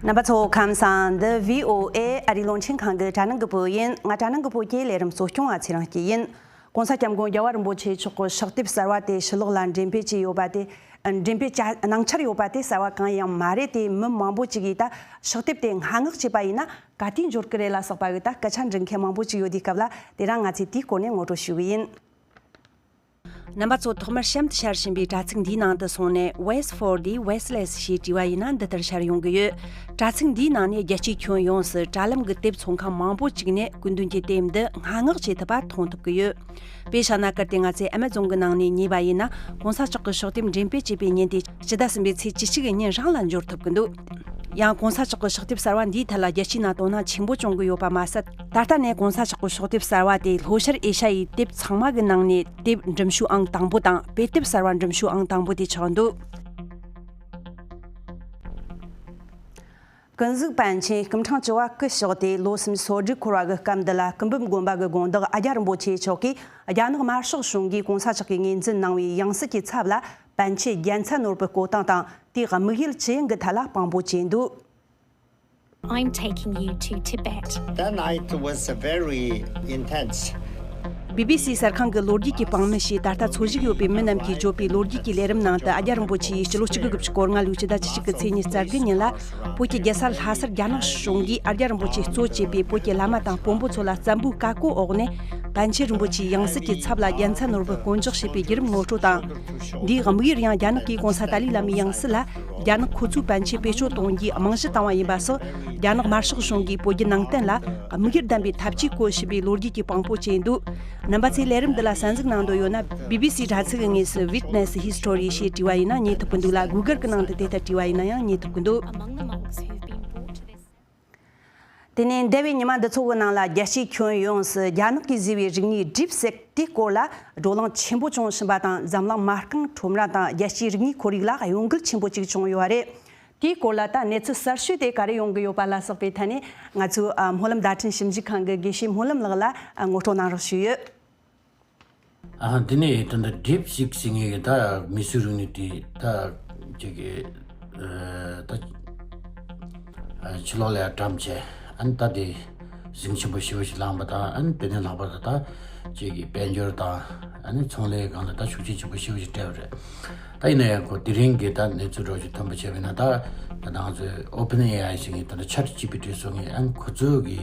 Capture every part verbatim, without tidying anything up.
རྣམ་པ་ཚོ་ཁམས་བཟང་། འདི་བྷི་ཨོ་ཨེ་ཨ་རིའི་རླུང་འཕྲིན་ཁང་གི་དྲ་སྣང་གི་བོད་ཡིན། ང་དྲ་སྣང་གི་བོད་ཀྱི་ལས་རིམ་གཙོ་སྐྱོང་བ་ཚེ་རིང་སྐྱིད་ཡིན། ྋགོང་ས་ྋསྐྱབས་མགོན་རྒྱལ་བ་རིན་པོ་ཆེ་མཆོག་གི་ཕྱག་དེབ་གསར་བ་དེ་ཕྱི་ལོགས་ལ་འགྲེམས་སྤེལ་བྱས་ཡོད་པ་དེ། འགྲེམས་སྤེལ་བྱ་གནང་འཆར་ཡོད་པ་དེ་གསར་བ་གང་ཡང་མ་རེད་དེ། མི་མང་པོ་ཅིག་གིས་ད་ཕྱག་དེབ་དེ་སྔ་མངགས་བྱས་པ་ཡིན་ན་ག་དུས་འབྱོར་གི་རེད་ལ་སོགས་པ་གི་ད་སྐད་ཆ་འདྲི་མཁན་མང་པོ་ཅིག་ཡོད་དུས་སྐབས་ལ། དེ་རིང་ང་ཚོས་དེའི་སྐོར་ནས་ངོ་སྤྲོད་ཞུ་གི་ཡིན། རྣམ་པ་ཚོ་ཐོག་མར་གཤམ་དུ་ཤར་བཞིན་པའི་དྲ་ཚིགས་འདིའི་ནང་དུ་སོང་ནས། West for the Westless ཞེས་བྲིས་པ་ཡིན་ན་འདི་ལྟར་ཤར་ཡོང་གི་ཡོད། དྲ་ཚིགས་འདིའི་ནང་ནས་རྒྱལ་སྤྱིའི་ཁྱོན་ཡོངས་སུ་དྲ་ལམ་གྱི་དེབ་ཚོང་ཁང་མང་པོ་ཅིག་ནས་སྐུ་མདུན་གྱི་དེབ་འདི་སྔ་མངགས་བྱེད་ཐུབ་པ་མཐོང་ཐུབ་ཀྱི་ཡོད། དཔེ་བཞག་ན། གལ་ཏེ་ང་ཚོས་Amazon གི་ནང་ནས་ཉོས་པ་ཡིན་ན། ྋགོང་ས་མཆོག་གི་ཕྱག་དེབ་འགྲེམས་སྤེལ་བྱས་པའི་ཉིན་དེ་སྤྱི་ཟླ་གསུམ་པའི་ཚེས་བཅུ་གཅིག་གི་ཉིན་རང་ལ་འབྱོར་ཐུབ་ཀྱི་འདུག། ཡང་ྋགོང་ས་མཆོག་གི་ཕྱག་དེབ་གསར་བ་འདིའི་ཐད་ལ་རྒྱལ་སྤྱིའི་ནང་དོ་སྣང་ཆེན་པོ་བྱུང་གི་ཡོད་པ་མ་ཟད། ད་ལྟ་ནས་ྋགོང་ས་མཆོག་གི་ཕྱག་དེབ་གསར་བ་དེ་ལྷོ་ཤར་ཨེ་ཤ་ཡའི་དེབ་ཚང་མ་གི་ནང་ནས་དེབ་འགྲིམ་ཤོག་ཨང་དང་པོ་དང་། དཔེ་དེབ་གསར་བ་འགྲིམ་ཤོག་ཨང་དང་པོ་དེ་ཆགས་འདུག། ཀུན་གཟིགས་པཎ་ཆེན་སྐུ་ཕྲེང་བཅུ་བ་སྐུ་གཤེགས་ཏེ་ལོ་སུམ་ཅུ་སོ་དྲུག་འཁོར་བ་གི་སྐབས་འདི་ལ། སྐུ་འབུམ་དགོན་པ་གི་དགོན་བདག་ཨ་ཀྱཱ་རིན་པོ་ཆེ་མཆོག་གིས་རྒྱ་ནག་དམར་ཤོག་གཞུང་གིས་ྋགོང་ས་མཆོག་གིས་ངོས་འཛིན་གནང་བའི་ཡང་སྲིད་ཀྱི་ཚབ་ལ་པཎ་ཆེན་རྒྱལ་མཚན་ནོར་བུ་བསྐོ་སྟངས་དང་། དེའི་དམིགས་ཡུལ་ཅི་ཡིན་གྱི་ཐད་ལ་དཔང་པོ་བྱས་འདུག། I'm taking you to Tibet. That night was very intense. བི་བི་སི་གསར་ཁང་གི་ལོ་རྒྱུས་ཀྱི་དཔང་མི་ཞེས་ད་ལྟ་འཚོ་བཞུགས་ཡོད་པའི་མི་རྣམས་ཀྱིས་བརྗོད་པའི་ལོ་རྒྱུས་ཀྱི་ལས་རིམ་ནང་དུ། ཨ་ཀྱཱ་རིན་པོ་ཆེ་ཡིས་སྤྱི་ལོ་གཅིག་དགུ་དགུ་བཅུ་གོ་ལྔ་ལོའི་ཕྱི་ཟླ་བཅུ་གཅིག་གི་ཚེས་ཉི་ཤུ་རྩ་དགུ་ཉིན་ལ། བོད་ཀྱི་རྒྱལ་ས་ལྷ་སར་རྒྱ་ནག་གཞུང་གིས་ཨ་ཀྱཱ་རིན་པོ་ཆེ་གཙོ་བྱས་པའི་བོད་ཀྱི་བླ་མ་དང་དཔོན་པོ་ཚོ་ལ་བཙན་པོའི་བཀའ་བཀོད་འོག་ནས། པཎ་ཆེན་རིན་པོ་ཆེའི་ཡང་སྲིད་ཀྱི་ཚབ་ལ་རྒྱལ་མཚན་ནོར་བུ་བསྐོ་འཇོག་བྱས་པའི་བརྒྱུད་རིམ་ངོ་སྤྲོད་དང་། འདིའི་དམིགས་ཡུལ་ཡང་རྒྱ་ནག་གིས་ྋགོང་ས་ཏཱ་ལའི་བླ་མའི་ཡང་སྲིད་ལ་རྒྱ་ནག་ཁོ་ཚོའི་པཎ་ཆེན་བེད་སྤྱོད་གཏོང་རྒྱུའི་རྨང་གཞི་བཏིང་བ་ཡིན་པ་སོགས། རྒྱ་ནག་དམར་ཤོག་གཞུང་གིས་བོད་བརྒྱུད་ནང་བསྟན་ལ་དམིགས་ཡུལ་ལྡན་པའི་ཐབས་ཇུས་བཀོལ་བཞིན་པའི་ལོ་རྒྱུས་ཀྱི་དཔང་པོ་བྱས་འདུག། རྣམ་པ་ཚོས་ལས་རིམ་འདི་ལ་གསན་གཟིགས་གནང་འདོད་ཡོད་ན། བི་བི་སི་དྲ་ཚིགས་ཀྱི་ངོས་སུ་Witness History ཞེས་བྲིས་པ་ཡིན་ན་རྙེད་ཐུབ་ཀྱི་འདུག་ལ། Google གྱི་ནང་དུ་དེ་ལྟར་བྲིས་པ་ཡིན་ན་ཡང་རྙེད་ཐུབ་ཀྱི་འདུག། དེ་ནས་འདས་པའི་ཉི་མ་འདི་ཚོ་གི་ནང་ལ་རྒྱལ་སྤྱིའི་ཁྱོན་ཡོངས་སུ་རྒྱ་ནག་གིས་བཟོས་པའི་རིག་གནས་DeepSeek དེའི་སྐོར་ལ་བགྲོ་གླེང་ཆེན་པོ་བྱུང་བཞིན་པ་དང་། འཛམ་གླིང་མ་རྐང་ཁྲོམ་ར་དང་རྒྱལ་སྤྱིའི་རིག་གནས་ཁོར་ཡུག་ལ་གཡོ་འགུལ་ཆེན་པོ་ཅིག་བྱུང་ཡོད་རེད། དེའི་སྐོར་ལ་ད་གནས་ཚུལ་གསར་ཤོས་དེ་ག་རེ་ཡོང་གི་ཡོད་པ་ལ་སོགས་པའི་ཐད་ནས། ང་ཚོའི་ཨ་སྨོན་ལམ་བརྡ་འཕྲིན་ཞིབ་འཇུག་ཁང་གི་དགེ་བཤེས་སྨོན་ལམ་ལགས་ལ་ཨ་ངོ་སྤྲོད་གནང་རོགས་ཞུས་ཡོད། ཨ། འདི་ནས་ད་ལྟ་DeepSeek ཟེར་མཁན་གྱི་ད་མིང་གཞི་རིག་གནས་དེ་ད་ཅིག་གི་ཨ་ད་ཨ་ཕྱི་ལོགས་ལ་ཡར་བཀྲམ་བྱས། ཨ་ནི་ད་དེ་གཟིངས་ཆེན་པོ་ཞེ་པོ་ཞིག་བསླངས་པ་དང་། ཨ་ནི་དེ་ནས་ལྷག་པར་དུ་ད་ཅིག་གི་དཔལ་འབྱོར་དང་། ཨ་ནི་ཚོང་ལས་སྒང་ལ་ད་ཤུགས་རྐྱེན་ཆེན་པོ་ཞེ་པོ་ཞིག་སྤྲད་པ་རེད། ད་ཡིན་ན་ཡང་ཁོ་དེ་རིང་གི་ད་གནས་ཚུལ་འདྲ་བོ་ཞིག་ཐོན་པ་བྱས་པ་ཡིན་ན། ད་ད་ང་ཚོའི་OpenAI ཟེར་མཁན་ད་ལྟ་ChatGPT བཟོ་མཁན། ཨ་ནི་ཁོ་ཚོ་གི་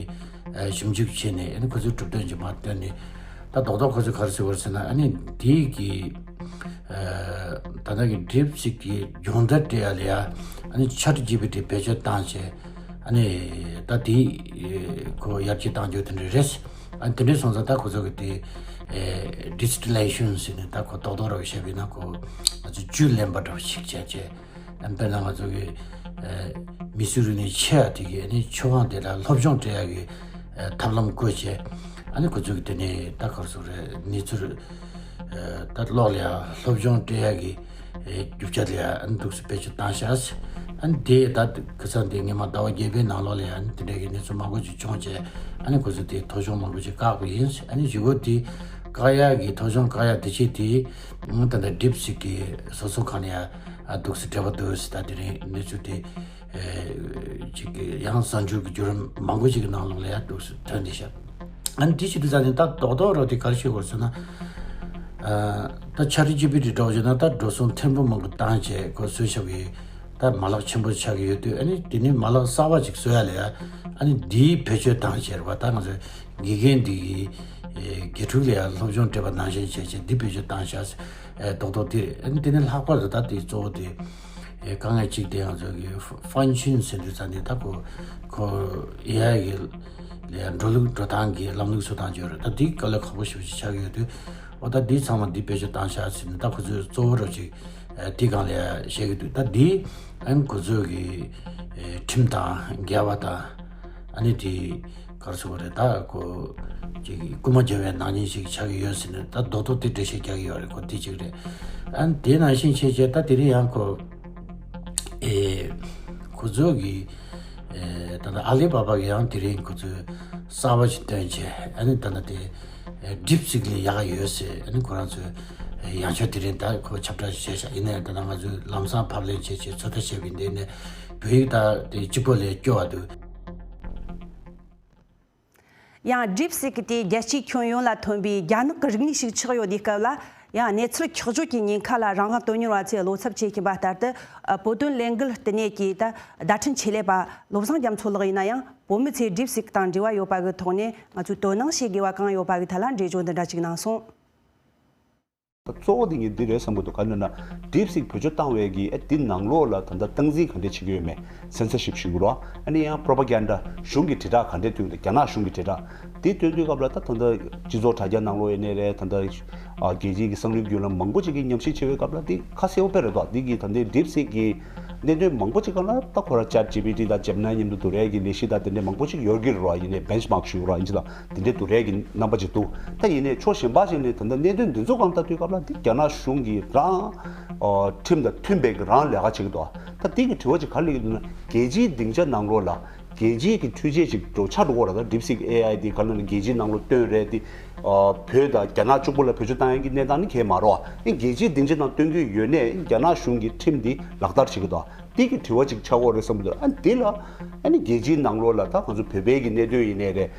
ཨ་ཞིབ་འཇུག་བྱས་ནས། ཨ་ནི་ཁོ་ཚོའི་གྲུབ་དོན་ཅིག་མར་བཏོན་ནས། ད་རྡོག་རྡོག་ཁོ་ཚོས་ག་རེ་ཟེར་བ་རེད་ཟེར་ན། ཨ་ནི་དེའི་གི་ཨ་ད་ལྟ་གི་DeepSeek གི་སྦྱོང་བརྡར་སྤྲད་ཡ་ལ་ཡ། ཨ་ནི་ChatGPT བེད་སྤྱོད་བཏང་བྱས། ཨ་ནི་ད་དེ་ཁོ་ཡར་རྒྱས་གཏང་རྒྱུ་དེ་འདྲ་རེད། ཨ་ནི་དེ་འདྲ་སོང་ཙང་ད་ཁོ་ཚོ་གི་དེ་ཨ་distillation ཟེར་ནས། ད་ཁོ་རྡོག་རྡོག་ར་བཤད་པ་ཡིན་ན་ཁོ་ང་ཚོ་བཅུད་ལེན་པ་འདྲ་བོ་ཞིག་བྱས་བྱས། ཨ་ནི་དཔེར་ན་ང་ཚོ་གི་ཨ་མི་སེར་རིག་གནས་ཆེ་བ་དེ་གི་ཨ་ནི་ཆོས་དབང་དེ་ལ་སློབ་སྦྱོང་སྤྲད་ཡག་གི་ཨ་ཐབས་ལམ་བཀོད་བྱས། ཨ་ནི་ཁོ་ཚོ་གི་དེ་ནས་ད་ག་རེ་ཟེར་དགོས་རེད། གནས་ཚུལ་ཨ་ད་ཀློག་ལ་ཡ་སློབ་སྦྱོང་སྤྲད་ཡག་གི་ཨ་རྒྱུ་ཆ་ལ་ཡ་ཨ་ནི་འདུག་སེ་བེད་སྤྱོད་བཏང་ཤག། ཨ་ནི་དེ་ད་ཁ་སང་དེ་སྔོན་མ་ཟླ་བ་བརྒྱད་པའི་ནང་ལོགས་ལ་ཡ་ཨ་ནི་དེ་འདྲའི་གི་གནས་ཚུལ་མང་པོ་ཅིག་བྱུང་བྱས། ཨ་ནི་ཁོ་ཚོ་དེ་ཐོ་གཞུང་མང་པོ་ཅིག་བཀག་པ་ཡིན། ཨ་ནི་གཞུག་གུ་དེ་བཀག་ཡག་གི་ཐོ་གཞུང་བཀག་ཡག་དེ་བྱས་དེ། ད་ལྟ་DeepSeek གི་བཟོ་ཚོགས་ཁང་ནས་ཡ་ཨ་འདུག་སེ་འབྲེལ་བ་འདུག་ཟེར། ད་དེ་རིང་གནས་ཚུལ་དེ་ཨེ་ཅིག་གི་ཡང་གསར་འགྱུར་གྱི་བརྒྱུད་རིམ་མང་པོ་ཅིག་གི་ནང་ལོགས་ལ་ཡ་འདུག་སེ་ཐོན་བསྡད་ཤག། ཨ་ནི་དེ་བྱེད་དུས་ཙང་ནས་ད་རྡོག་རྡོག་ར་དེ་ག་རེ་བྱེད་དགོས་ཟེར་ན། ཨ་ད་ChatGPT འདྲ་བོ་བྱས་ན་ད་འགྲོ་སོང་ཐེར་འབུམ་མང་པོ་བཏང་བྱས་ཁོ་བཟོས་བཞག་པའི་ད་མ་ལག་ཆེན་པོ་ཆགས་ཀྱི་ཡོད་དུས། ཨ་ནི་དེ་ནས་མ་ལག་གསར་པ་ཅིག་བཟོ་ཡ་ལ་ཡ། ཨ་ནི་འདིའི་བེད་སྤྱོད་བཏང་བྱས་རེད་པ། ད་ང་ཚོ་དགེ་རྒན་འདི་གི་ཨེ་དགེ་ཕྲུག་ལ་ཡང་སློབ་སྦྱོང་སྤྲད་པ་ནང་བཞིན་བྱས་བྱས་འདི་བེད་སྤྱོད་བཏང་ཤག། ཨེ་རྡོག་རྡོག་དེ་རེད། ཨ་ནི་དེ་ནས་ལྷག་པར་དུ་ད་དེ་གཙོ་བོ་དེ་ཨེ་དཀའ་ངལ་གཅིག་དེ་ང་ཚོ་གི་ཧྥན་ཆུན་ཟེར་དུས་ཙང་ནས། ད་ཁོ་ཁོ་ཨེ་ཨའི་གི་ལ་ཡང་འགྲོ་ལུགས་འགྲོ་སྟངས་ཀྱི་ལམ་ལུགས་བཟོ་སྟངས་ཅིག་ཡོད་རེད། ད་དེ་དཀའ་ལས་ཁག་པོ་ཞེ་པོ་ཅིག་ཆགས་ཀྱི་ཡོད་དུས། འོ་ད་འདི་ཚང་མ་འདི་བེད་སྤྱོད་བཏང་ཤག་ཟེར་ནས། ད་ཁོ་ཚོས་གཙོ་བོ་ར་ཅིག་ཨེ་དེ་སྒང་ལ་ཡ་བཤད་ཀྱི་འདུག། ད་འདི་ཨ་ནི་ཁོ་ཚོས་གི་ཨེ་ཁྲིམས་དང་འགལ་བ་དང་། ཨ་ནི་དེ་ག་རེ་ཟེར་དགོས་རེད། ད་ཁོ་ཅིག་རྐུན་མ་རྒྱག་པའི་ནག་ཉེས་ཤིག་ཆགས་ཀྱི་ཡོད་ཟེར་ནས། ད་རྡོག་རྡོག་དེ་འགྲེལ་བཤད་རྒྱག་གི་ཡོད་རེད། ཁོ་དེ་གཅིག་རེད། ཨ་ནི་དེ་ནང་བཞིན་བྱས་བྱས་ད་དེ་རིང་ཡང་ཁོ་ཨེ་ཁོ་ཚོ་གི་ཨེ་ད་ལྟ་ཨ་ལི་བྷ་བྷ་གི་ཡང་དེ་རིང་ཁོ་ཚོས་གསར་པ་ཞིག་བཏོན་བྱས། ཨ་ནི་ད་ལྟ་དེ་ཨེ་ཌིབ་སིག་ལས་ཡག་ཡོད་ཟེར། ཨ་ནི་ཁོ་རང་ཚོས་ ཡང་ཆོས་དེ་རིང་ད་ཁོ་ཁྱབ་བསྒྲགས་བྱས་ཤག་ཡིན་ན་ཡང་ད་ལྟ་ང་ཚོས་ལམ་སང་ཕབ་ལེན་བྱས་བྱས་ཚོད་ལྟ་བྱས་པའི་འདི་ནས་བོད་ཡིག་ད་དེ་གཅིག་པོ་ལས་སྐྱོ་བ་འདུག་ཡང་DeepSeek་དེ་རྒྱལ་སྤྱིའི་ཁྱོན་ཡོངས་ལ་ཐོན་པའི་རྒྱ་ནག་གི་རིག་གནས་ཤིག་ཆགས་ཡོད་དུས་སྐབས་ལ། ཡང་གནས་ཚུལ་འཁྱོག་བརྗོད་ཀྱི་ཉེན་ཁ་ལ་རང་དབང་དོན་གཉེར་བ་ཚོས་བློ་འཚབ་བྱེད་བཞིན་པ་ལྟར་དུ། བོད་དོན་ལས་འགུལ་བསྟི་གནས་ཀྱི་ད་བརྡ་འཕྲིན་ཆེད་ལས་པ་བློ་བཟང་རྒྱ་མཚོ་ལགས་ཡིན་ན་ཡང་། བོད་མི་ཚོས་DeepSeek་དང་འབྲེལ་བ་ཡོད་པ་གི་ཐོག་ནས་ང་ཚོས་དོ་སྣང་བྱེད་དགོས་པ་གང་ཡོད་པ་གི་ཐད་ལ་འགྲེལ་བརྗོད་འདི་འདྲ་ཅིག་གནང་སོང་། གཙོ་བོ་དེ་ངས་འདི་རེད་བསམ་གྱི་འདུག་ག་རེ་ན་DeepSeek་བེད་སྤྱོད་བཏང་བའི་གི་ཨེ་འདི་ནང་ལོགས་ལ་ད་ལྟ་སྟངས་འཛིན་ག་འདྲས་བྱེད་ཀྱི་ཡོད་མེད། Censorship་ཞུ་གི་རོ། ཨ་ནི་ཡང་Propaganda་གཞུང་གི་དྲིལ་བསྒྲགས་ག་འདྲས་བཏོན་འདུག་རྒྱ་ནག་གཞུང་གི་དྲིལ་བསྒྲགས་འདི་བཏོན་དུས་སྐབས་ལ་ད་ད་ལྟ་སྤྱི་ཚོགས་དྲ་རྒྱ་ནང་ལོགས་ཡིན་ནའི་རེད། ད་ལྟ་ཨ་རྒྱལ་སྤྱིའི་གི་གསང་རིག་བརྒྱུད་ལམ་མང་པོ་ཅིག་གིས་ཉམས་ཞིབ་བྱེད་པའི་སྐབས་ལ་འདི་ཁ་གསལ་པོ་དཔེ་རེད་དོ། འདི་གི་ད་ལྟའི་DeepSeek་གི་གནད་དོན་མང་པོ་ཅིག་སྒང་ལ་ད་ཁོ་ར་Chat GPT་དང་Gemini་མཉམ་དུ་བསྡུར་ཡས་ཀྱི་ལས་གཞི་དང་དེ་འདྲས་མང་པོ་ཅིག་ཡོད་ཀྱི་རེད་རོ། ཡིན་ནའི་Benchmark་ཞུ་རོ་ཡིན་གྱི་ལ། དེ་འདྲའི་བསྡུར་ཡས་ཀྱི་རྣམ་པ་ཅིག་འདུག་ད་ཡིན་ནའི་ཕྱོགས་གཞན་པ་ཞིག་ནས་ད་ལྟ་གནད་དོན་འདི་ཚོ་སྒང་ལྟ་དུས་སྐབས་ལ་འདི་རྒྱ་ནག་གཞུང་གིས་རང་ཨ་ཁྲིམས་དང་མཐུན་པའི་གི་རང་ལས་ཀ་བྱེད་ཀྱི་འདུག་ད་འདི་གི་དྲི་བ་ཅིག་ག་རེ་སླེབས་ཀྱི་འདུག་ན། རྒྱལ་སྤྱིའི་སྡིངས་ཆ་ནང་ལོགས་ལ་རྒྱལ་སྤྱིའི་གི་འཕྲུལ་ཆས་ཅིག་འགྲོ་ཆགས་འགྲོ་གི་རེད། ད་DeepSeek AI་འདི་ག་ལ་ན་རྒྱལ་སྤྱིའི་ནང་ལོགས་བཏོན་རེད། འདི་ཨ་བོད་དང་རྒྱ་ནག་གཅིག་པུ་ལ་བེད་སྤྱོད་བཏང་ཡས་ཀྱི་གནས་སྟངས་ནི་གང་ཡང་མ་རེད་བ། ཨེ་རྒྱལ་སྤྱིའི་སྡིངས་ཆ་ནང་བཏོན་གྱི་ཡོད་ནའི་རྒྱ་ནག་གཞུང་གིས་ཁྲིམས་འདི་ལག་བསྟར་བྱེད་ཀྱི་འདུག་འདི་གི་དྲི་བ་ཅིག་ཆགས་ཀྱི་ཡོད་རེད་བསམ་གྱི་འདུག་ཨ་འདི་ལ་ཨ་ནི་རྒྱལ་སྤྱིའི་ནང་ལོགས་ལ་ད་ང་ཚོ་བོད་པའི་གི་གནད་དོན་ཡིན་ནའི་རེད།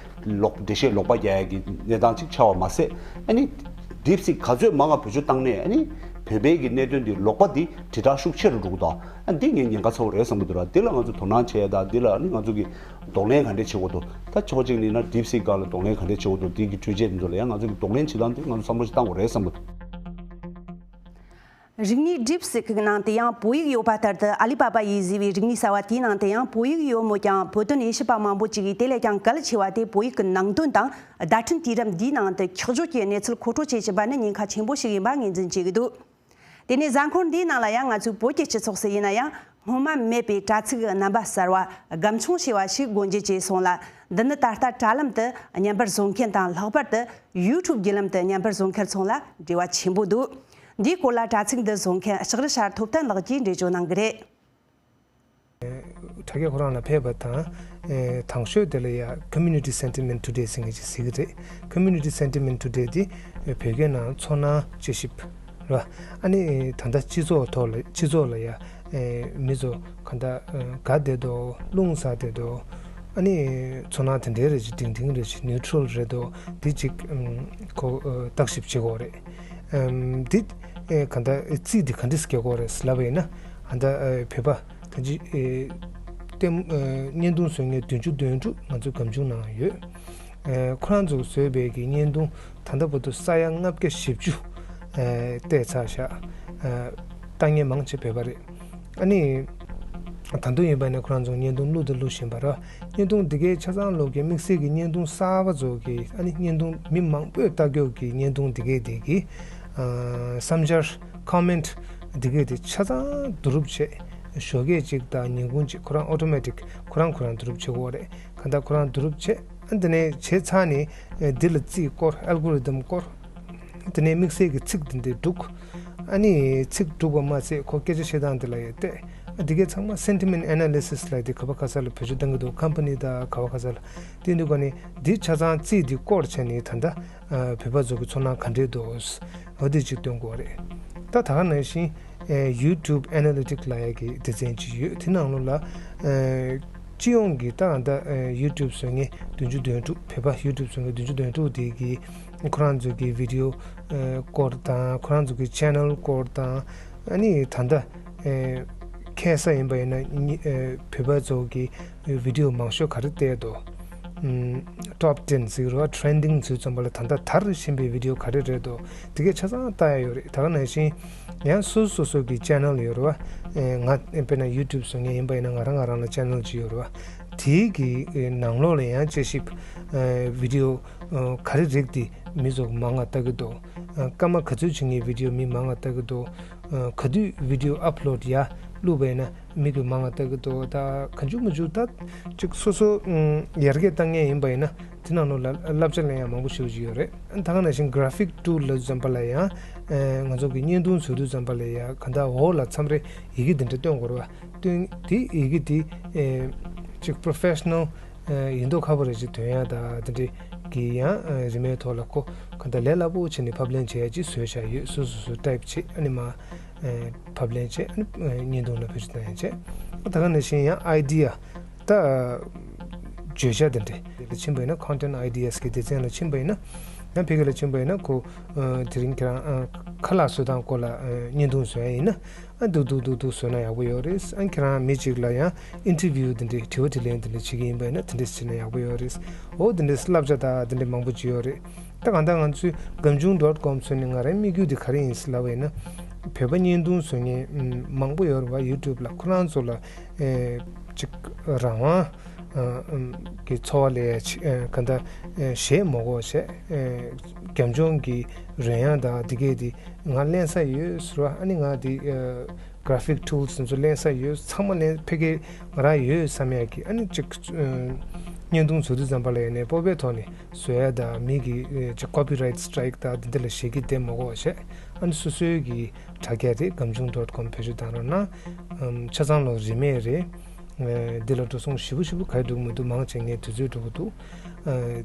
ལོག་འགྲེལ་བཤད་ལོག་པ་རྒྱག་ཡ་གི་གནས་སྟངས་ཅིག་ཆགས་པ་མ་ཟད། ཨ་ནི་DeepSeek་ག་ཚོད་མང་ང་བེད་སྤྱོད་བཏང་ནས་ཨ་ནི་བོད་པའི་གི་གནད་དོན་འདི་ལོག་པ་འདི་དྲིལ་བསྒྲགས་ཤུགས་ཆེ་རུ་འགྲོ་གི་འདུག་ཨ་འདི་ངས་ཉེན་ཁ་ཚ་བོ་རེད་བསམ་གྱི་འདུག་ར། འདི་ལ་ང་ཚོ་དོ་སྣང་བྱས་ཡ་དང་འདི་ལ་ཨ་ནི་ང་ཚོ་གི་གདོང་ལེན་ག་འདྲས་བྱེད་དགོས་འདུག་ད་ཕྱོགས་གཅིག་ནས་ན་DeepSeek་སྒང་ལ་གདོང་ལེན་ག་འདྲས་བྱེད་དགོས་འདུག་འདི་གི་འཕྲུལ་ཆས་འདི་ཚོ་ལ་ཡང་ང་ཚོ་གི་གདོང་ལེན་བྱེད་སྟངས་འདི་ང་ཚོ་བསམ་བློ་ཞིག་བཏང་དགོས་རེད་བསམ་གྱི་འདུག་རིག་གནས་DeepSeek་གི་ནང་དུ་ཡང་བོད་ཡིག་ཡོད་པ་ལྟར་དུ། ཨ་ལི་པ་པ་ཡིས་བཟོས་པའི་རིག་གནས་གསར་བ་དེའི་ནང་དུ་ཡང་བོད་ཡིག་ཡོད་མོད་ཀྱང་། བོད་དོན་དབྱེ་ཞིབ་པ་མང་པོ་ཅིག་གིས་དེ་ལས་ཀྱང་གལ་ཆེ་བ་དེ་བོད་ཡིག་གི་ནང་དོན་དང་བརྡ་འཕྲིན་དུས་རབས་འདིའི་ནང་དུ་འཁྱོག་བརྗོད་ཀྱི་གནས་ཚུལ་མཁོ་སྤྲོད་བྱེད་བཞིན་པ་ནི་ཉེན་ཁ་ཆེན་པོ་ཞིག་ཡིན་པ་ངོས་འཛིན་བྱེད་ཀྱི་འདུག་དེ་ནས་གཟའ་འཁོར་འདིའི་ནང་ལ་ཡང་ང་ཚོའི་བོད་ཀྱི་སྤྱི་ཚོགས་སུ་ཡིན་ན་ཡང་། སྔོན་མ་མེད་པའི་དྲ་ཚིགས་རྣམ་པ་གསར་བ་སྒམ་ཆུང་ཞེས་པ་ཞིག་སྒོ་འབྱེད་བྱས་སོང་ལ། འདི་ནི་ད་ལྟ་དྲ་ལམ་དུ་བརྙན་པར་བཟོ་མཁན་དང་། ལྷག་པར་དུ་YouTube་བརྒྱུད་ལམ་དུ་བརྙན་པར་བཟོ་མཁན་ཚོ་ལ་འབྲེལ་བ་ཆེན་པོ་འདུག་འདིའི་སྐོར་ལ་དྲ་ཚིགས་འདི་བཟོ་མཁན་ལྕགས་རི་ཤར་ཐོབ་ཐང་ལགས་ཀྱིས་འགྲེལ་བརྗོད་གནང་གི་རེད། དྲ་རྒྱ་ཁོ་རང་ལ་ཕེབས་པ་དང་། དང་ཤོས་དེ་ལ་ཡ་Community Sentiment Today་ཟེར་མཁན་ཅིག་གཟིགས་ཀྱི་རེད། Community Sentiment Today་དེ་བོད་སྐད་ནང་ཚོར་སྣང་དཔྱད་ཞིབ་རེད་བ། ཨ་ནི་ད་ལྟ་སྤྱི་ཚོགས་ཐོག་ལ་སྤྱི་ཚོགས་ལ་ཡ་མི་ཚོ་ག་འདྲ་དགའ་བསྡད་འདུག་རླུང་ཟ་བསྡད་འདུག་ཨ་ནི་ཚོར་སྣང་དེ་འདྲའི་རེ་ཞིག་འབྲིང་འབྲིང་རེ་ཞིག་Neutral་རེད་འདུག་འདི་ཅིག་ཁོ་བརྟག་ཞིབ་བྱེད་དགོས་རེད། འདི་ག་འདྲ་རྩིས་འདི་ག་འདྲ་སྐྱེལ་དགོས་རེད་ལབ་པ་ཡིན་ན། ད་ལྟ་བོད་པ་ད་ཅི་ལྟད་མོ་བརྙན་ཐུང་བཟོ་མཁན་བདུན་ཅུ་དོན་དྲུག་ང་ཚོའི་སྒམ་ཆུང་ནང་ཡོད། ཁོ་རང་ཚོས་བཟོས་པའི་གི་བརྙན་ཐུང་ད་ལྟ་བར་དུ་ས་ཡ་ལྔ་བརྒྱ་བཞི་བཅུ་བལྟས་ཚར་བཞག་ལྟ་མཁན་མང་ཆེ་བོད་པ་རེད། ཨ་ནི་ད་དུང་ཡིན་པ་ནི་ཁོ་རང་ཚོ་བརྙན་ཐུང་བླུགས་དང་བླུགས་བཞིན་པ་རེད། བརྙན་ཐུང་འདི་གའི་ཆ་ཚང་ལོག་གི་དམིགས་བསལ་གྱི་བརྙན་ཐུང་གསར་པ་ཚོ་གི་ཨ་ནི་བརྙན་ཐུང་མི་མང་པོས་ལྟ་རྒྱུ་གི་བརྙན་ཐུང་འདི་གའི་དེ་གི་བསམ་འཆར་comment་འདི་གའི་དེ་ཆ་ཚང་བསྡུ་རུབ་བྱས། ཞོགས་ཀས་གཅིག་དང་ཉིན་གུང་གཅིག་ཁོ་རང་automatic་ཁོ་རང་ཁོ་རང་བསྡུ་རུབ་བྱེད་དགོས་རེད། གང་ལྟར་ཁོ་རང་བསྡུ་རུབ་བྱས། ཨ་འདི་ནས་བྱས་ཚར་ནས་འདི་ལ་རྩིས་བསྐོར་algorithm་བསྐོར། དེ་ནས་དམིགས་བསལ་གྱི་ཚིག་འདི་འདྲས་བསྒྲིགས། ཨ་ནི་ཚིག་བསྒྲིགས་པ་མ་ཟད་ཁོ་སྐད་ཆ་བཤད་སྟངས་འདི་ལ་ཡང་བལྟས། ཨ་འདི་གའི་ཚང་མ་sentiment analysis་ལབ་དེ་ག་བ་ག་ས་ལ་བེད་སྤྱོད་གཏང་གི་འདུག company་དང་ག་བ་ག་ས་ལ། དེ་འདུག་ག་ནི་འདི་ཆ་ཚང་རྩིས་འདི་བསྐོར་བྱས་ནས་ད་ལྟ་བོད་པ་ཚོ་གི་ཚོར་སྣང་ག་འདྲས་འདུག་འོ་དེ་གཅིག་སྟོན་དགོས་རེད། ད་ད་ག་ནང་བཞིན་YouTube Analytics་ལབ་ཡ་གི་སྡེ་ཚན་གཅིག་ཡོད། དེ་ནང་ལོགས་ལ་སྤྱི་ཡོངས་ཀྱི་ད་ད་YouTube་བཟོ་མཁན་བདུན་ཅུ་དོན་དྲུག་བོད་པ་YouTube་བཟོ་མཁན་བདུན་ཅུ་དོན་དྲུག་དེ་གི་ཁོ་རང་ཚོ་གི་video་སྐོར་དང་ཁོ་རང་ཚོ་གི་channel་སྐོར་དང་། ཨ་ནི་ད་ལྟ་ཁ་སང་ཡིན་པ་ཡིན་ན་བོད་པ་ཚོ་གི་video་མང་ཤོས་ག་རེ་བལྟས་འདུག top ten་ཟེར་གྱི་རེད་བ། trending་ཟེར་ཙམ་པ་ལ་ད་ལྟ་དར་བཞིན་པའི་video་ག་རེ་རེད་འདུག་དེ་གའི་ཆ་ཚང་ལྟ་ཡ་ཡོད་རེད། ད་ག་ནང་བཞིན་ཡང་སོ་སོ་སོ་སོ་གི་channel་ཡོད་རེད་བ། ང་དཔེར་ན་YouTube་བཟོ་མཁན་ཡིན་པ་ཡིན་ན་ང་རང་ང་རང་ལ་channel་གཅིག་ཡོད་རེད་བ། དེའི་གི་ནང་ལོགས་ལ་ཡང་དཔྱད་ཞིབ་video་ག་རེ་རིགས་དེ་མི་ཚོ་མང་ང་ལྟ་གི་འདུག་སྐར་མ་ག་ཚོད་བྱེད་མཁན་video་མི་མང་ང་ལྟ་གི་འདུག་ག་དུས་video་upload་ཡ་བླུགས་པ་ཡིན་ན་མི་གི་མང་ང་ལྟ་གི་འདུག་ད་གང་བྱུང་མང་བྱུང་ད་ཅིག་སོ་སོ་ཡར་རྒྱས་བཏང་མཁན་ཡིན་པ་ཡིན་ན་དེ་ནང་ལོགས་ལ་བསླབ་བྱ་ལེན་ཡ་མང་པོ་ཞེ་པོ་ཅིག་ཡོད་རེད། ད་ག་ནང་བཞིན་graphic tool་ལབ་ཙམ་པ་ལ་ཡང་ང་ཚོ་གི་བརྙན་ཐུང་བཟོ་དུས་ཙམ་པ་ལ་ཡང་ག་ད་འོག་ལ་མཚམས་རེ་ཡི་གེ་འདི་འདྲ་སྟོན་དགོས་རེད་བ། སྟོན་དེ་ཡི་གེ་དེ་ཅིག་professional་ཡིན་མདོག་ཁ་པོ་རེ་ཅིག་སྟོན་ཡ་ད་དེ་འདྲའི་ གི་ཡང་རིན་མེད་ཐོག་ལ་ཁོ་ག་འདྲ་ལས་སླ་པོ་བྱས་ནས་ཕབ་ལེན་བྱེད་ཡ་ཅིག་བཟོས་བཞག་ཡོད། སོ་སོ་སོ་ཊའིབ་བྱེད། ཨ་ནི་མ་ཕབ་ལེན་བྱེད། ཨ་ནི་བརྙན་ཐུང་ལ་བེད་སྤྱོད་གཏོང་ཡ་བྱེད། ད་ག་ནང་བཞིན་ཡང་ཨའི་ཌི་ཡ་ད་བརྗོད་བྱ་དེ་འདྲ་དེ་ལ་ཕྱིན་པ་ཡིན་ན། Content Ideas གི་སྡེ་ཚན་ལ་ཕྱིན་པ་ཡིན་ན། ཡང་ཕ་གི་ལ་ཕྱིན་པ་ཡིན་ན་ཁོ་དེ་རིང་ཁྱེད་རང་ཁ་ལག་བཟོ་སྟངས་སྐོར་ལ་བརྙན་ཐུང་བཟོ་ཡ་ཡིན་ན། ཨ་འདུག་འདུག་འདུག་འདུག་བཟོས་ན་ཡག་པོ་ཡོད་རེད། ཨ་ཁྱེད་རང་མི་གཅིག་ལ་ཡང་ཨིན་ཊར་བིའུ་དེ་འདྲའི་དྲི་བ་དྲིས་ལན་དེ་འདྲ་བྱེད་ཀྱི་ཡིན་པ་ཡིན་ན། དེ་འདྲ་བྱས་ན་ཡག་པོ་ཡོད་རེད། འོ་དེ་འདྲའི་བསླབ་བྱ་དང་དེ་འདྲ་མང་པོ་ཅིག་ཡོད་རེད། ད་གང་ལྟར་ང་ཚོའི་སྒམ་ཆུང་ཌོཊ་ཀོམ་ཚོ་ནི་ང་རའི་དམིགས་ཡུལ་དེ་ག་རེ་ཡིན་ཟེར་ལབ་པ་ཡིན་ན། བོད་པ་བརྙན་ཐུང་བཟོ་མཁན་མང་པོ་ཡོད་རེད་བ། ཡུ་ཊུབ་ལ་ཁོ་རང་ཚོ་ལ་ཅིག་རང་དབང་གི་འཚོ་བ་ལས་ག་འདྲ་གཞས་མ་དགོས་བྱས། རྒྱབ་ལྗོངས་ཀྱི་རོལ་དབྱངས་དང་དེ་གས་དེ་ང་ལེན་ས་ཡོད་ཟེར་བ། ཨ་ནི་ང་དེ་graphic tools དེ་ཚོ་ལེན་ས་ཡོད། ཚང་མ་ལེན་ཕ་གི་ང་རང་ཡོད་བསམ་ཡག་གི། ཨ་ནི་ཅིག་བརྙན་ཐུང་བཟོ་དུས་ཙམ་པ་ལ་ཡང་ནས་སྤོབས་པའི་ཐོག་ནས་བཟོ་ཡ་དང་། མི་གི་ཅིག་copyright strike དང་དེ་འདྲ་ལ་ཞེད་སྐྱིད་དེ་མ་དགོས་བྱས། ཨ་ནི་སོ་སོའི་གི་དྲ་རྒྱ་རེད། སྒམ་ཆུང་ཌོཊ་ཀོམ་བེད་སྤྱོད་བཏང་རོགས་གནང་། ཆ་ཚང་ལོ་རིན་མེད་རེད། འདི་ལ་འགྲོ་སོང་ཞེ་པོ་ཞེ་པོ་ག་རེ་འགྲོ་གི་མི་འདུག་མང་ཆེ་ངའི་དུས་ཚོད་འགྲོ་གི་འདུག་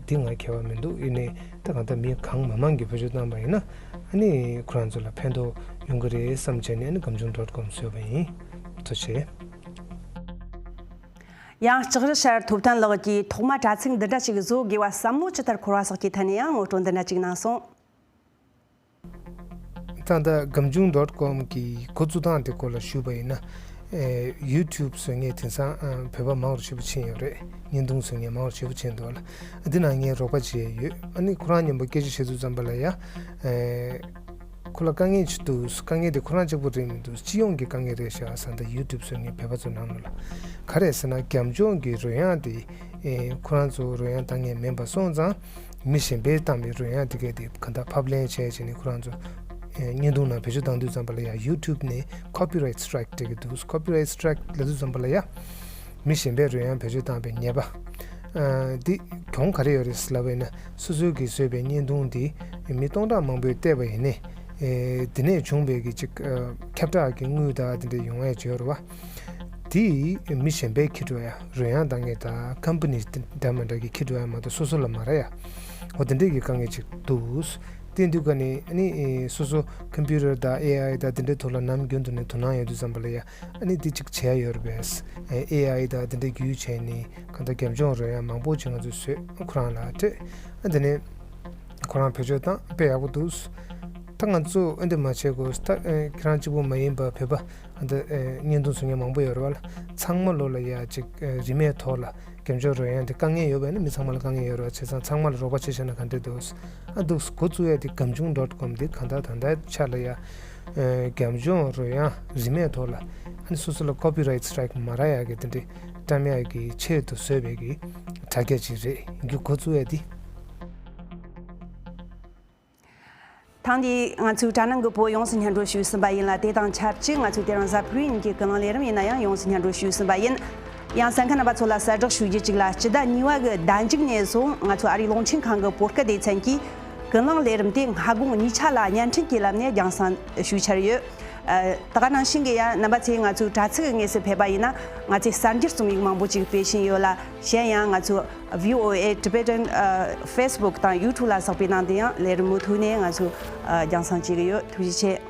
འདི་ང་ཁྱད་པར་མི་འདུག་ཡིན་ནའི་ད་གང་ལྟར་མི་གང་མང་མང་གིས་བེད་སྤྱོད་བཏང་པ་ཡིན་ན། ཨ་ནི་ཁོ་རང་ཚོ་ལ་ཕན་ཐོགས་ཡོང་གི་རེད་བསམ་བྱས་ནས། ཨ་ནི་སྒམ་ཆུང་ཌོཊ་ཀོམ་བཟོས་པ་ཡིན། ཐུགས་རྗེ་ཆེ། ཡང་ལྕགས་རི་ཤར་ཐུབ་བསྟན་ལགས་ཀྱིས་ཐོག་མ་དྲ་ཚིགས་འདི་འདྲ་ཞིག་བཟོ་དགོས་པ་བསམ་བློ་ཇི་ལྟར་འཁོར་བ་སོགས་ཀྱི་ཐད་ནས་ཡང་ངོ་སྤྲོད་འདི་འདྲ་ཅིག་གནང་སོང་། ད་ལྟ་སྒམ་ཆུང་ཌོཊ་ཀོམ་གྱི་འགོ་བཙུགས་སྟངས་དེ་སྐོར་ལ་ཞུས་པ་ཡིན་ན། ཨེ་ཡུ་ཊུབ་བཟོ་མཁན་དེང་སང་ཨ་བོད་པ་མང་རུ་ཞེ་པོ་ཕྱིན་ཡོད་རེད། བརྙན་ཐུང་བཟོ་མཁན་མང་རུ་ཞེ་པོ་ཕྱིན་འདུག་ལ། འདི་ནང་ངའི་རོགས་པ་བྱས་ཡོད། ཨ་ནི་ཁོ་རང་མཉམ་པོ་སྐད་ཆ་བཤད་དུས་ཙམ་པ་ལ་ཡ། ཨེ་ཁོ་ལ་དཀའ་ངལ་ཅིག་འདུག་དཀའ་ངལ་དེ་ཁོ་རང་གཅིག་པོ་རེད་མི་འདུག་སྤྱི་ཡོངས་ཀྱི་དཀའ་ངལ་རེད་ཤག་ཟེར། ད་ཡུ་ཊུབ་བཟོ་མཁན་བོད་པ་ཚོ་ནང་ལོགས་ལ། ག་རེ་ཟེར་ན། རྒྱབ་ལྗོངས་ཀྱི་རོལ་དབྱངས་དེ་ཨེ་ཁོ་རང་ཚོ་རོལ་དབྱངས་བཏང་མཁན་མིན་པ་སོང་ཙང་། མི་གཞན་པས་བཏང་བའི་རོལ་དབྱངས་དེ་གས་དེ་ག་འདྲ་ཕབ་ལེན་བྱས་བྱས་ནས་ཁོ་རང་ཚོ་ཨེ་བརྙན་ཐུང་ནང་བེད་སྤྱོད་བཏང་དུས་ཙམ་པ་ལ་ཡ། ཡུ་ཊུབ་ནས་copyright strike སྤྲད་ཀྱི་འདུག copyright strike ལབ་དུས་ཙམ་པ་ལ་ཡ། མི་གཞན་པས་རོལ་དབྱངས་བེད་སྤྱོད་བཏང་བའི་ཉེས་པ། ཨ་འདི་གྱོང་ག་རེ་ཡོད་རེད་ལབ་པ་ཡིན་ན། སོ་སོའི་གིས་བཟོས་པའི་བརྙན་ཐུང་འདི་མི་སྟོང་ཕྲག་མང་པོས་བལྟས་པ་ཡིན་ནའི། ཨེ་དེ་ནས་བྱུང་བའི་གི་ཅིག་ཨ་ཁྱབ་བསྒྲགས་ཀྱི་དངུལ་དང་དེ་འདྲ་ཡོང་ཡས་ཅིག་ཡོད་རེད་བ། དེ་མི་གཞན་པས་འཁྱེར་འགྲོ་ཡ། རོལ་དབྱངས་བཏང་མཁན་དང་ཀམ་པ་ནི་འདྲ་མི་འདྲ་གིས་འཁྱེར་འགྲོ་ཡ་མ་གཏོགས་སོ་སོ་ལ་མ་རག་ཡ། འོ་དེ་འདྲས་ཀྱི་དཀའ་ངལ་ཅིག་འདུག་དེ་འདུག་ག་ནི་ཨ་ནི་སོ་སོ་ཀམ་པུ་ཊར་དང་ཨེ་ཨའི་དང་དེ་འདྲའི་ཐོག་ལ་ནམ་རྒྱུན་དུ་ནས་དོ་སྣང་ཡོད་དུས་ཙམ་པ་ལ་ཡ། ཨ་ནི་འདི་གཅིག་བྱས་ཡོད་རེད་པས། ཨེ་ཨའི་དང་དེ་འདྲའི་བརྒྱུད་བྱས་ནས་གང་ལྟར་རྒྱབ་ལྗོངས་རོལ་དབྱངས་མང་པོ་ཅིག་ང་ཚོས་བཟོས། ཁོ་རང་ལ་སྤྲད། ཨ་དེ་ནས་ཁོ་རང་བེད་སྤྱོད་བཏང་། དཔེ་ཡག་པོ་འདུག་ད་ང་ཚོ་ཨ་འདི་མ་བྱེད་དགོས། ད་ཨེ་ཁྱེད་རང་གཅིག་པུ་མ་ཡིན་པར་བོད་པ་ཨ་འདི་ཨེ་བརྙན་ཐུང་བཟོ་མཁན་མང་པོ་ཡོད་རེད་བ་ལ། ཚང་མ་ལོ་ལ་ཡ་ཅིག་ཨེ་རིན་མེད་ཐོག་ལ་རྒྱབ་ལྗོངས་རོལ་དབྱངས་དེ་དཀའ་ངལ་ཡོད་པས་ན། མི་ཚང་མ་ལ་དཀའ་ངལ་ཡོད་རེད་བ། བྱས་ཙང་ཚང་མ་ལ་རོགས་པ་བྱས་བཞག་ན་ག་འདྲས་འདུག་ཨ་འདུག་འགོ་བཙུགས་ཡ་དེ་སྒམ་ཆུང་ཌོཊ་ཀོམ་དེ་གང་ལྟར་ད་ལྟའི་ཆ་ལ་ཡ། ཨེ་རྒྱབ་ལྗོངས་རོལ་དབྱངས་རིན་མེད་ཐོག་ལ་ཨ་ནི་སོ་སོ་ལ་ཀོ་པི་རའེ་ཊི་སི་ཊ་རའེ་ཀི་མ་རག་ཡག་གི་དེ་འདྲའི་བཀྲམ་ཡག་གི་ཆེད་དུ་བཟོས་པའི་གི་དྲ་རྒྱ་ཅིག་རེད། འགོ་བཙུགས་ཡ་དེ། ཐེངས་འདིའི་ང་ཚོའི་དྲ་ནང་གི་བོད་ཡོངས་སུ་སྙན་སྒྲོན་ཞུས་ཟིན་པ་ཡིན་ལ། དེ་དང་ཆབས་ཅིག་ང་ཚོའི་དེ་རིང་གཟའ་ཕུར་བུའི་ཉིན་གྱི་ཀུན་གླེང་ལས་རིམ་ཡིན་ན་ཡང་ཡོངས་སུ་སྙན་སྒྲོན་ཞུས་ཟིན་པ་ཡིན། ཡང་གསན་མཁན་རྣམ་པ་ཚོ་ལ་གསལ་བསྒྲགས་ཞུ་རྒྱུ་གཅིག་ལ། སྤྱི་ཟླ་གཉིས་པ་གི་ཟླ་མཇུག་ནས་བཟུང་ང་ཚོ་ཨ་རིའི་རླུང་འཕྲིན་ཁང་གི་བོད་སྐད་སྡེ་ཚན་གྱིས་ཀུན་གླེང་ལས་རིམ་དེ་སྔ་དགོང་ཉིན་ཆ་ལ་བརྙན་འཕྲིན་གྱི་ལམ་ནས་རྒྱང་སྲིང་ཞུ་འཆར་ཡོད། ཨ་ད་ག་ནང་བཞིན་གྱི་ཡང་རྣམ་པ་ཚོས་ང་ཚོའི་དྲ་ཚིགས་ཀྱི་དངོས་སུ་ཕེབས་པ་ཡིན་ན། ང་ཚོས་གསར་འགྱུར་རྩོམ་ཡིག་མང་པོ་ཅིག་སྤེལ་བཞིན་ཡོད་ལ། གཞན་ཡང་ང་ཚོ་བྷི་ཨོ་ཨེ་ཊི་བེ་ཊན་ཨ་ཕེ་སི་བུག་དང་ཡུ་ཊུབ་ལ་སོགས་པའི་ནང་དུ་ཡང་ལས་རིམ་མུ་མཐུད་ནས་ང་ཚོས་ཨ་རྒྱང་སྲིང་བྱེད་ཀྱི་ཡོད། ཐུགས་རྗེ་ཆེ།